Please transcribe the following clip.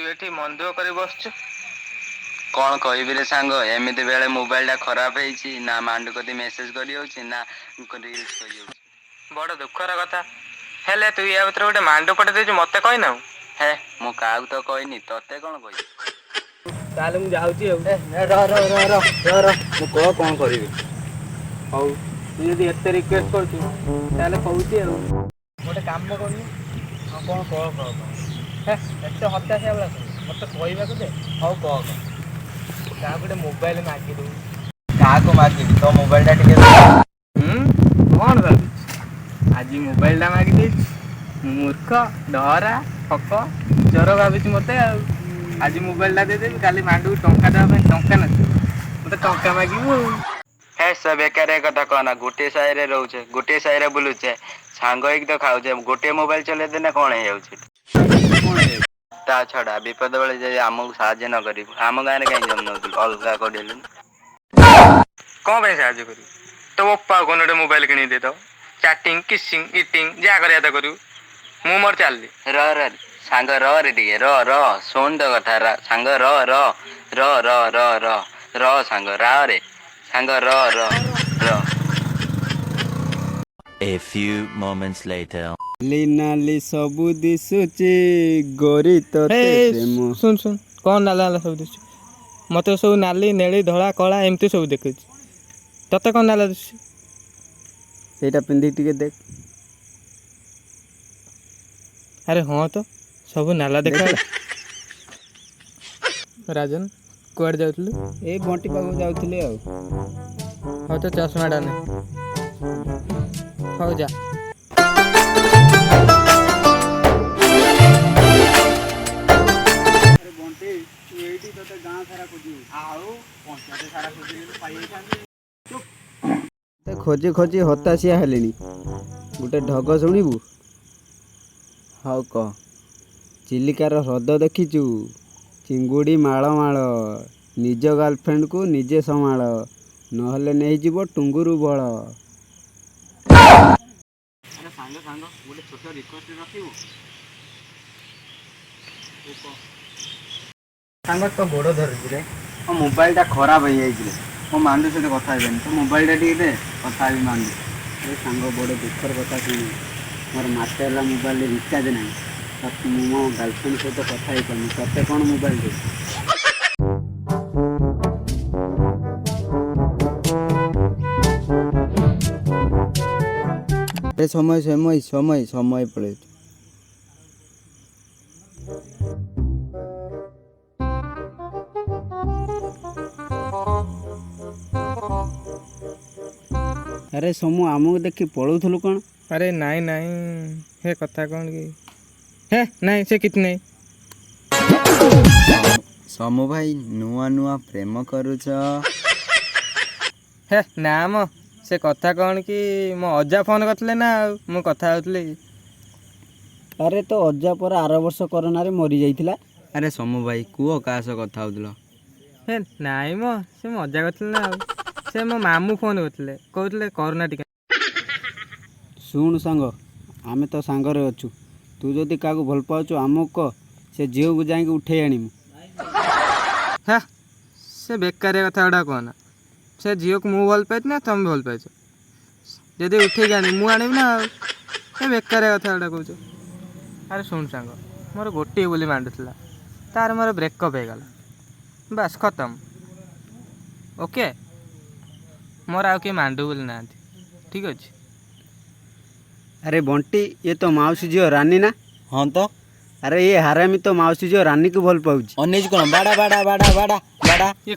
ତୁ ଏଠି ମନ ଦୁଃଖ କରି ବସିଛୁ? କଣ କହିବି ରେ ସାଙ୍ଗ, ଏମିତି ବେଳେ ମୋବାଇଲ ଟା ଖରାପ ହେଇଛି ନା, ମାଣ୍ଡୁ କତି ମେସେଜ କରିହଉଛି ନା ରିଲ୍ସ କରିହଉଛି। ବଡ ଦୁଃଖର କଥା। ହେଲେ ତୁ ୟା ଭିତରେ ଗୋଟେ ମାଣ୍ଡୁ ପଠେଇ ଦେଇଛୁ, ମତେ କହିନାହୁଁ? ହେ, ମୁଁ କାହାକୁ ତ କହିନି, ତତେ କଣ କହିବି? ତାହେଲେ ମୁଁ ଯାଉଛି ଆଉ। ର ର ର ର ର ର, ମୁଁ କହ କଣ କରିବି? ହଉ, ତୁ ଯଦି ଏତେ ରିକ୍ୱେଷ୍ଟ କରୁଛୁ ତାହେଲେ କହୁଛି ଆଉ। ଗୋଟେ କାମ କରୁନୁ। ହଁ, କଣ? କହ କହ କହ। ହେ, ଏତେ ହତାଶ ହେଲା, ମତେ କହିବାକୁ ଦେ। ହଉ, କହ କହ। କାହାକୁ ଗୋଟେ ମୋବାଇଲ ମାଗି ଦବୁ। କାହାକୁ ମାଗିବି? ତୋ ମୋବାଇଲ ଟା ଟିକେ ଦେ। ହୁଁ, କଣ ଭାବିଛୁ? ଆଜି ମୋବାଇଲଟା ମାଗି ଦେଇଛୁ, ମୁଁ ମୂର୍ଖ, ଡହରା, ଠକ, ଚୋର ଭାବିଛୁ ମତେ ଆଉ। ଆଜି ମୋବାଇଲଟା ଦେଇଦେବି, କାଲି ମାଣ୍ଡୁକୁ ଟଙ୍କା ଦେବା ପାଇଁ ଟଙ୍କା ନଥିବ, ମତେ ଟଙ୍କା ମାଗିବୁ ଆଉ। ହେ, ସେ ବେକାରିଆ କଥା କହନା। ଗୋଟିଏ ସାହିରେ ରହୁଛେ, ଗୋଟିଏ ସାହିରେ ବୁଲୁଛେ, ସାଙ୍ଗ ହେଇକି ତ ଖାଉଛେ, ଗୋଟିଏ ମୋବାଇଲ ଚଲେଇ ଦେଲେ କଣ ହେଇଯାଉଛି? ତା ଛଡା ବିପଦ ବେଳେ ଯଦି ଆମକୁ ସାହାଯ୍ୟ ନ କରିବୁ, ଆମ ଗାଁରେ କାହିଁ ଜନ୍ମ ହଉଥିଲୁ? ଅଲଗା କୋଉଠି ହେଲୁନି। କଣ ପାଇଁ ସାହାଯ୍ୟ କରିବୁ? ତୋ ବୋପା କଣ ଗୋଟେ ମୋବାଇଲ କିଣିକି ଦେଇଦବ। ଚାଟିଂ, କିସିଂ, ଇଟିଂ ଯାହା କରିବା କଥା କରିବୁ, ମୁଁ ମୋର ଚାଲିଲି। ର ର ସାଙ୍ଗ, ର ରେ ଟିକେ ର ର, ଶୁଣ ତ କଥା ର, ସାଙ୍ଗ ର ର ର ର ର ର ର ସାଙ୍ଗ ର ରେ ସାଙ୍ଗ ର ର ର। A few moments later. ନାଲି ନାଲି ସବୁ ଦିଶୁଛି ଗୋରି ତୋତେ ପ୍ରେମ। ଶୁଣ ଶୁଣ, କଣ ନାଲା ନାଲା ସବୁ ଦିଶୁଛି? ମତେ ସବୁ ନାଲି, ନେଳି, ଧଳା, କଳା ଏମିତି ସବୁ ଦେଖୁଛି। ତତେ କଣ ନାଲା ଦିଶୁଛି? ସେଇଟା ପିନ୍ଧିକି ଟିକେ ଦେଖ। ଆରେ ହଁ ତ, ସବୁ ନାଲା ଦେଖା। ରାଜନ, କୁଆଡ଼େ ଯାଉଥିଲୁ? ଏଇ ବଣ୍ଟି ପାଖକୁ ଯାଉଥିଲି ଆଉ। ହଉ, ତ ଚଷମାଟା ନେ। ହଉ ଯା। ଆରେ ବଣ୍ଟି, ତୁ ଏଇଠି? ତୋତେ ଗାଁ ସାରା ଖୋଜିବୁ ଆଉ ପଞ୍ଚାୟତ ସାରା ଖୋଜିଲେ ପାଇଯାଇଥାନ୍ତି। ତତେ ଖୋଜି ଖୋଜି ହତାଶିଆ ହେଲିଣି। ଗୋଟେ ଢଗ ଶୁଣିବୁ? ହଉ, କହ। ଚିଲିକାର ହ୍ରଦ ଦେଖିଛୁ, ଚିଙ୍ଗୁଡ଼ି ମାଳ ମାଳ, ନିଜ ଗାର୍ଲଫ୍ରେଣ୍ଡକୁ ନିଜେ ସମ୍ଭାଳ, ନହେଲେ ନେଇଯିବ ଟୁଙ୍ଗୁରୁ ବଳ। ଆରେ ସାଙ୍ଗ ସାଙ୍ଗ, ଗୋଟେ ଛୋଟ ରିକ୍ୱେଷ୍ଟ ରଖିବୁ? ସାଙ୍ଗ, ତୋ ଗୋଡ଼ ଧରୁଛି ରେ। ମୋ ମୋବାଇଲଟା ଖରାପ ହେଇଯାଇଛି ରେ, ମୋ ମାଣ୍ଡୁ ସହିତ କଥା ହେଇପାରିନି। ତୋ ମୋବାଇଲଟା ଟିକେ ଦେ, କଥା ହେବି ମାଣ୍ଡୁ। ଆରେ ସାଙ୍ଗ, ବଡ଼ ଦୁଃଖର କଥା ଶୁଣି, ମୋର ମାସେ ହେଲା ମୋବାଇଲରେ ରିଚାର୍ଜ ନାହିଁ ତ ମୁଁ ମୋ ଗାର୍ଲଫ୍ରେଣ୍ଡ ସହିତ କଥା ହେଇପାରୁନି। ତତେ କ'ଣ ମୋବାଇଲ ଦେବି? ଆରେ ସମୟ ସମୟ ସମୟ ସମୟ ପଳେଇଛି। ଆରେ ସମୁ, ଆମକୁ ଦେଖି ପଳଉଥିଲୁ କ'ଣ? ଆରେ ନାଇଁ ନାଇଁ, ହେ କଥା କ'ଣ କି, ହେ ନାଇଁ, ସେ କିଛି ନାହିଁ। ସମୁ ଭାଇ, ନୂଆ ନୂଆ ପ୍ରେମ କରୁଛ? ହେ ନା ମ, ସେ କଥା କ'ଣ କି, ମୋ ଅଜା ଫୋନ୍ କରିଥିଲେ ନା ଆଉ, ମୁଁ କଥା ହେଉଥିଲି। ଆରେ ତୋ ଅଜା ପରା ଆର ବର୍ଷ କରୋନାରେ ମରିଯାଇଥିଲା। ଆରେ ସମୁ ଭାଇ, କୁହ କାହା ସହ କଥା ହଉଥିଲ? ହେ ନାଇଁ ମ, ସେ ମଜା କରିଥିଲେ ନା ଆଉ। ସେ ମୋ ମାମୁଁ ଫୋନ୍ କରିଥିଲେ, କହୁଥିଲେ କରୋନା ଟିକେ। ଶୁଣୁ ସାଙ୍ଗ, ଆମେ ତ ସାଙ୍ଗରେ ଅଛୁ। ତୁ ଯଦି କାହାକୁ ଭଲ ପାଉଛୁ, ଆମକୁ କହ, ସେ ଝିଅକୁ ଯାଇକି ଉଠେଇ ଆଣିବୁ। ହେ, ସେ ବେକାରିଆ କଥା ଗୁଡ଼ା କହନା। ସେ ଝିଅକୁ ମୁଁ ଭଲ ପାଇଛି ନା ତମେ ଭଲ ପାଇଛ? ଯଦି ଉଠେଇକି ଆଣିବି, ମୁଁ ଆଣିବି ନା ଆଉ। ସେ ବେକାରିଆ କଥା ଗୁଡ଼ା କହୁଛ। ଆରେ ଶୁଣ ସାଙ୍ଗ, ମୋର ଗୋଟିଏ ବୋଲି ମାଣ୍ଡୁ ଥିଲା, ତାର ମୋର ବ୍ରେକଅପ୍ ହେଇଗଲା, ବାସ୍ ଖତମ। ଓକେ, ମୋର ଆଉ କେହି ମାଣ୍ଡୁ ବୋଲି ନାହାନ୍ତି, ଠିକ୍ ଅଛି? ଆରେ ବଣ୍ଟି, ଇଏ ତ ମାଉସୀ ଝିଅ ରାନୀ ନା? ହଁ ତ। ଆରେ ଇଏ ହାରାମି ତ ମାଉସୀ ଝିଅ ରାନୀକୁ ଭଲ ପାଉଛି। ଅନେଇଛୁ କ'ଣ? ବାଡ଼ା ବାଡ଼ା ବାଡ଼ା ବାଡ଼ା ବାଡ଼ା। ଇଏ